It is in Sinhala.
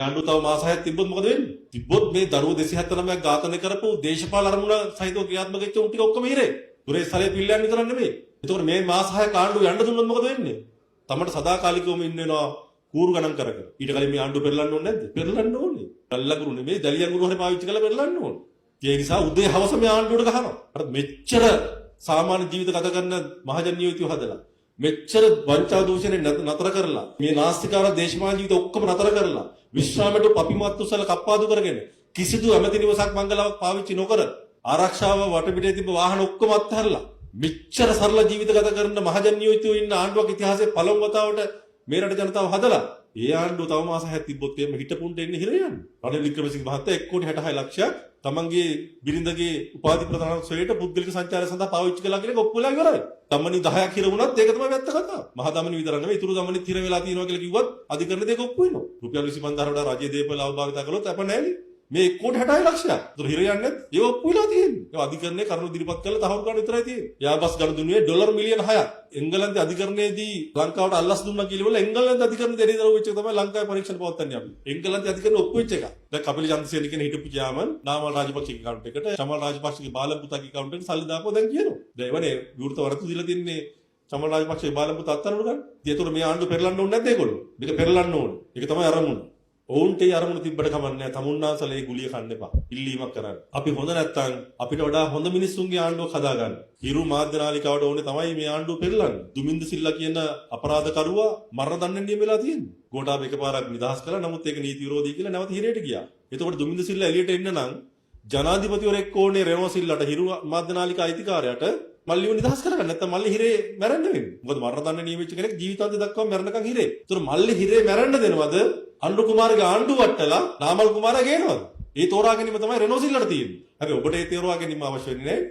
ආණ්ඩුව තව මාස 6ක් තිබ්බොත් මොකද වෙන්නේ? තිබ්බොත් මේ දරුවෝ 279ක් ඝාතනය කරපු දේශපාලන අරමුණ සහිතව ක්‍රියාත්මක වෙච්ච උන් ටික ඔක්කොම හිරේ. දුරේ සලේ පිල්ලයන් විතරක් නෙමෙයි. එතකොට මේ මාස 6ක් ආණ්ඩුව යන්න දුන්නොත් මොකද වෙන්නේ? තමන්ට සදාකාලිකවම ඉන්න වෙනවා කූරු ගණන් කර කර. ඊට කලින් මේ ආණ්ඩුව පෙරලන්න ඕනේ නැද්ද? පෙරලන්න ඕනේ. ගල්ලකුරු නෙමෙයි, දැලි අඟුරු හරි පාවිච්චි කරලා පෙරලන්න ඕනේ. ඒ නිසා උදේ හවස මේ ආණ්ඩුවට ගහනවා. අර මෙච්චර සාමාන්‍ය ජීවිත ගත කරන මහජන නියෝජිතයෝ හදලා, මෙච්චර වංචා දූෂණය නතර කරලා, මේ නාස්තිකාර දේශපාලන ජීවිත ඔක්කොම නතර කරලා, විශ්‍රාමයට පපිමත් උසල කප්පාදු කරගෙන, කිසිදු ඇමති නිවසක් මංගලාවක් පාවිච්චි නොකර, ආරක්ෂාව වටපිටේ තිබ්බ වාහන ඔක්කොම අත්හැරලා, මෙච්චර සරල ජීවිත ගත කරන මහජන නියෝජිතයෝ ඉන්න ආණ්ඩුවක් ඉතිහාසයේ පළමු වතාවට මේ රට ජනතාව හදලා, ඒ ආණ්ඩුව තව මාස 6ක් තිබ්බොත් එහෙම හිටපුන්ට එන්නේ හිර යන්න. රනිල් වික්‍රමසිංහ මහත්තයා 1 කෝටි 66 ලක්ෂයක් තමන්ගේ බිරිඳගේ උපාධි ප්‍රදානෝත්සවයට පුද්ගලික සංචාරය සඳහා පාවිච්චි කළා කියන එක ඔප්පු වෙලා ඉවරයි. දමනි 10ක් හිර වුණත් ඒක තමයි ඇත්ත කතාව. මහා දමනි විතර නෙවෙයි, ඉතුරු දමනිත් හිර වෙලා තියෙනවා කියලා කිව්වත් අධිකරණ දෙක ඔප්පු වෙනවා. රුපියල් 25,000 වඩා රජයේ දේපළ අවභාවිතා කළොත් අප නෑනේ. මේ 1 කෝටි 66 ලක්ෂයක්. ඒතර හිර යන්නේ නැත්. ඒක ඔප්පු වෙලා තියෙන්නේ. ඒක අධිකරණයේ කරුණු ඉදිරිපත් කරලා තහවුරු කරන්න විතරයි තියෙන්නේ. එයාබස් ගනුදෙනුවේ ඩොලර් මිලියන 6ක් එංගලන්තේ අධිකරණයේදී ලංකාවට අල්ලස් දුන්නා කියලා ඉවරලා එංගලන්ත අධිකරණ දෙරේ වෙච්ච එක තමයි ලංකාවේ පරීක්ෂණ පවත්වන්නේ අපි. එංගලන්තේ අධිකරණ ඔප්පු වෙච්ච එක. දැන් කපිල චන්ද්‍රසේන කියන හිටපු චෙයාමන් නාමල් රාජපක්ෂගේ ඇකවුන්ට් එකට, චමල් රාජපක්ෂගේ බාල පුතාගේ ඇකවුන්ට් එකට සල්ලි දාපුවා දැන් කියනවා. දැන් ඒවනේ විවෘත වරතු දීලා තින්නේ චමල් රාජපක්ෂගේ බාල පුතා අත්අඩංගුවට ගන්න. ඉතින් ඒතකොට මේ ආණ්ඩුව පෙරලන්න ඕනේ නැද්ද ඒගොල්ලෝ? මේක පෙරලන්න ඕනේ. ඒක තමයි අරමුණ. ඔවුන්ට ඒ අරමුණ තිබ්බට කමක් නැහැ. තමුන්නාන්සලා ඒ ගුලිය කන්න එපා. ඉල්ලීමක් කරන්න. අපි හොඳ නැත්තම් අපිට වඩා හොඳ මිනිස්සුන්ගේ ආණ්ඩුවක් හදාගන්න. හිරු මාධ්‍ය නාලිකාවට ඕනේ තමයි මේ ආණ්ඩුව පෙරලන්න. දුමින්ද සිල්ලා කියන අපරාධකරුවා මරණ දඬුවම් නියම වෙලා තියෙන්නේ. ගෝඨාභය එකපාරක් නිදහස් කළා. නමුත් ඒක නීති විරෝධී කියලා නැවත හිරේට ගියා. එතකොට දුමින්ද සිල්ලා එළියට එන්න නම් ජනාධිපතිවරයෙක් ඕනේ රෙනෝ සිල්ලාට, හිරු මාධ්‍ය නාලිකා අයිතිකාරයාට, මල්ලිව නිදහස් කරගන්න. නැත්තම් මල්ලි හිරේ මැරෙන්න වෙන්නේ. මොකද මරණ දඬුවම් නියම වෙච්ච කෙනෙක් ජීවිතාන්තය දක්වා මැරෙනකන් හිරේ. ඒතර මල්ලි හිරේ මැරෙන්න දෙනවද? අනුර කුමාරගේ ආණ්ඩුව වට්ටලා නාමල් කුමාරයා ගේනවද? ඒ තෝරා ගැනීම තමයි රෙනෝ සිල්ලාට තියෙන්නේ. හැබැයි ඔබට ඒ තෝරා ගැනීම අවශ්‍ය වෙන්නේ නැහැ.